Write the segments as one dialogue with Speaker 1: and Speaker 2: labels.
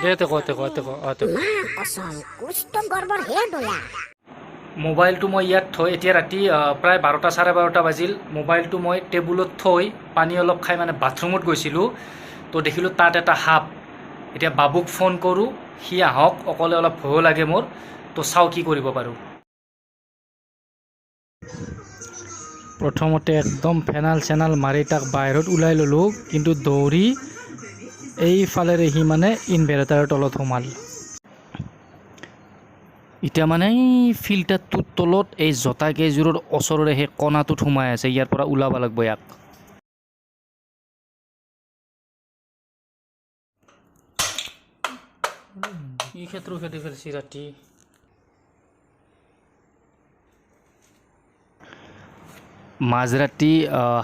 Speaker 1: দে ক, তে ক, তে ক, তে।
Speaker 2: कसम, कुछ तो गड़बड़ है दया।
Speaker 1: মোবাইলটো মই ইয়াত থৈ এতিয়া ৰাতি প্ৰায় 12টা 12:30 বাজিল। মোবাইলটো মই টেবুলত থৈ পানী অলপ খাই মানে বাথৰুমত গৈছিলোঁ, তো দেখিলোঁ তাত এটা সাপ। এতিয়া বাবুক ফোন কৰোঁ, সি আহক, অকলে অলপ ভয়ো লাগে মোৰ। তো চাওঁ কি কৰিব পাৰোঁ। প্ৰথমতে একদম ফেনাল চেনাল মাৰি তাক বাহিৰত ওলাই ল'লোঁ, কিন্তু দৌৰি এইফালেৰে সি মানে ইনভাৰ্টাৰৰ তলত সোমাল। এতিয়া মানে এই ফিল্টাৰটোৰ তলত এই জোতা কেইযোৰৰ ওচৰৰে সেই কণাটোত সোমাই আছে, ইয়াৰ পৰা ওলাব লাগিব ইয়াক। কি ক্ষেত্ৰ খেদি ফেলছি ৰাতি। মাজৰাতি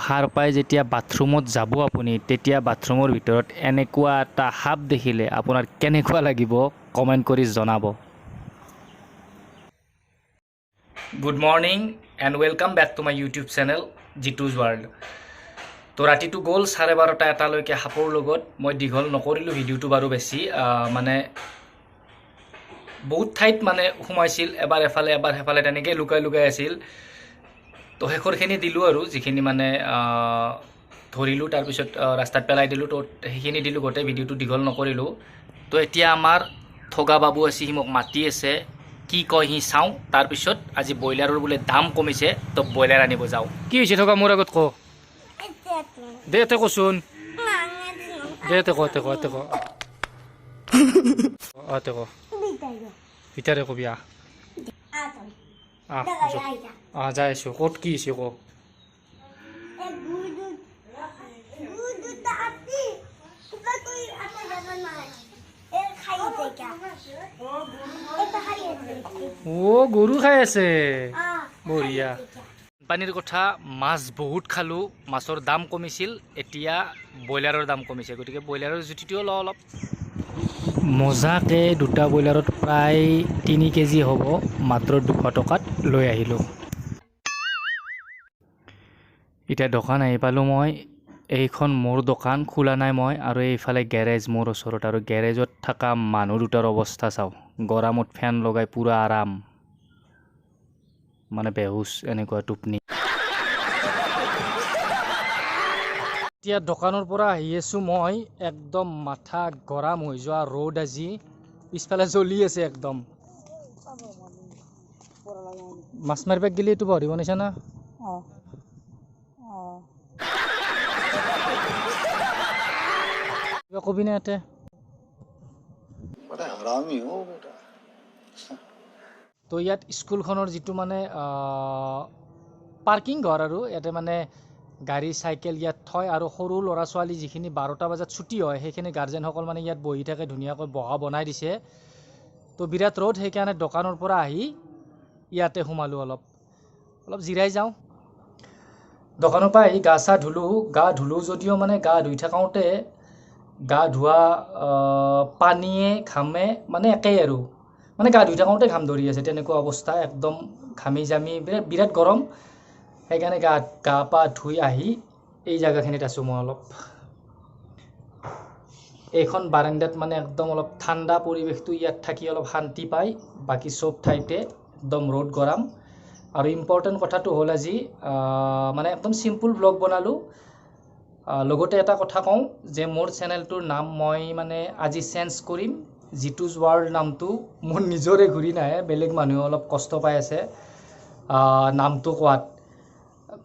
Speaker 1: সাৰ পাই যেতিয়া বাথৰুমত যাব আপুনি, তেতিয়া বাথৰুমৰ ভিতৰত এনেকুৱা এটা সাপ দেখিলে আপোনাৰ কেনেকুৱা লাগিব কমেণ্ট কৰি জনাব। Good morning and welcome back to my YouTube channel Jitu's world. তো ৰাতিটো গ'ল 12:30 এটালৈকে সাপৰ লগত। মই দীঘল নকৰিলোঁ ভিডিঅ'টো বাৰু বেছি, মানে বহুত ঠাইত মানে সোমাইছিল, এবাৰ এফালে এবাৰ সেইফালে তেনেকৈ লুকাই লুকাই আছিল। তো শেষৰখিনি দিলোঁ আৰু যিখিনি মানে ধৰিলোঁ, তাৰপিছত ৰাস্তাত পেলাই দিলোঁ, তো সেইখিনি দিলোঁ, গোটেই ভিডিঅ'টো দীঘল নকৰিলোঁ। তো এতিয়া আমাৰ ঠগা বাবু আছে, সি মোক মাতি আছে, কি কয় সি চাওঁ। তাৰপিছত আজি ব্ৰইলাৰৰ বোলে দাম কমিছে, তো ব্ৰইলাৰ আনিব যাওঁ। কি হৈছে ঠগা, মোৰ আগত ক দে, তে কচোন দে, তে ক, তে ক, তে ক, তে ক, ভিতৰে কবি। আহ আহ আহ, যাই আছোঁ। ক'ত কি হৈছে ক। অ' গৰু খাই আছে, বঢ়িয়া। পানীৰ কথা, মাছ বহুত খালোঁ, মাছৰ দাম কমিছিল, এতিয়া ব্ৰইলাৰৰ দাম কমিছে, গতিকে ব্ৰইলাৰৰ জুতিটোও লওঁ অলপ। মজাকৈ দুটা ব্ৰইলাৰত প্ৰায় 3 কেজি হ'ব, মাত্ৰ 200 টকাত লৈ আহিলোঁ। এতিয়া দোকান আহি পালোঁ মই। এইখন মোৰ দোকান, খোলা নাই মই, আৰু এইফালে গেৰেজ মোৰ ওচৰত। আৰু গেৰেজত থকা মানুহ দুটাৰ অৱস্থা চাওঁ, গৰমত ফেন লগাই পূৰা আৰাম, মানে বেহুচ এনেকুৱা টোপনি। এতিয়া দোকানৰ পৰা আহি আছোঁ মই, একদম মাথা গৰম হৈ যোৱা ৰ'দ আজি, পিছফালে জ্বলি আছে একদম। মাছ মাৰিব গ'লে এইটো বঢ়িব নিছা না? কিবা কবি না ইয়াতে? তো ইয়াত স্কুলখনৰ যিটো মানে পাৰ্কিং ঘৰ, আৰু ইয়াতে মানে গাড়ী চাইকেল ইয়াত থয়, আৰু সৰু ল'ৰা ছোৱালী যিখিনি 12টা বজাত ছুটি হয় সেইখিনি গাৰ্জেনসকল মানে ইয়াত বহি থাকে, ধুনীয়াকৈ বহা বনাই দিছে। তো বিৰাট ৰ'দ, সেইকাৰণে দোকানৰ পৰা আহি ইয়াতে সোমালোঁ, অলপ অলপ জিৰাই যাওঁ। দোকানৰ পৰা আহি গা চা ধুলোঁ, গা ধুলোঁ যদিও মানে গা ধুই থাকোঁতে গা ধোৱা পানীয়ে ঘামে মানে একেই আৰু, মানে গা ধুই থাকোঁতে ঘাম ধৰি আছে তেনেকুৱা অৱস্থা, একদম ঘামি জামি বিৰাট বিৰাট গৰম। সেইকাৰণে গা পা ধুই আহি এই জেগাখিনিত আছোঁ মই অলপ। এইখন বাৰাণ্ডাত মানে একদম অলপ ঠাণ্ডা পৰিৱেশটো, ইয়াত থাকি অলপ শান্তি পায়, বাকী চব ঠাইতে একদম ৰ'দ গৰম। আৰু ইম্পৰ্টেণ্ট কথাটো হ'ল আজি মানে একদম চিম্পুল ব্লগ বনালোঁ। লগতে এটা কথা কওঁ যে মোৰ চেনেলটোৰ নাম মই মানে আজি চেঞ্জ কৰিম। জিতুজ ৱৰ্ল্ড নামটো মোৰ নিজৰে ঘূৰি নাহে, বেলেগ মানুহে অলপ কষ্ট পাই আছে নামটো কোৱাত।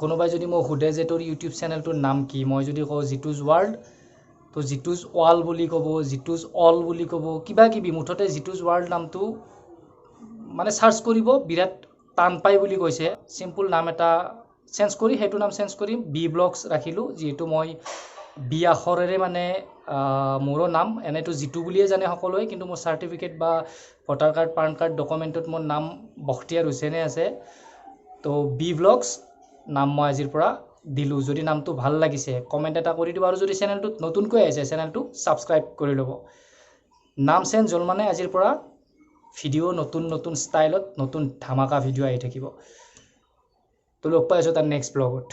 Speaker 1: কোনোবাই যদি মোক সোধে যে তোৰ ইউটিউব চেনেলটোৰ নাম কি, মই যদি কওঁ জিতুজ ৱৰ্ল্ড, তো জিতুজ ৱাল বুলি ক'ব, জিতুজ অল বুলি ক'ব, কিবা কিবি, মুঠতে জিতুজ ৱৰ্ল্ড নামটো মানে চাৰ্চ কৰিব বিৰাট টান পায় বুলি কৈছে। চিম্পুল নাম এটা চেঞ্জ কৰি সেইটো নাম চেঞ্জ কৰি বি ব্লগছ ৰাখিলোঁ, যিহেতু মই বি আখৰেৰে মানে মোৰো নাম, এনেইতো জিতু বুলিয়ে জানে সকলোৱে, কিন্তু মোৰ চাৰ্টিফিকেট বা ভোটাৰ কাৰ্ড, পান কাৰ্ড ডকুমেণ্টত মোৰ নাম বখতিয়াৰ হুছেইনে আছে। তো বি ব্লগছ নাম মই আজিৰ পৰা দিলোঁ। যদি নামটো ভাল লাগিছে কমেণ্ট এটা কৰি দিব, আৰু যদি চেনেলটোত নতুনকৈ আহিছে চেনেলটো ছাবস্ক্ৰাইব কৰি ল'ব। নাম চেঞ্জ হ'ল মানে আজিৰ পৰা ভিডিঅ' নতুন নতুন ষ্টাইলত নতুন ধামাকা ভিডিঅ' আহি থাকিব। তো লগ পাই আছোঁ তাৰ নেক্সট ব্লগত।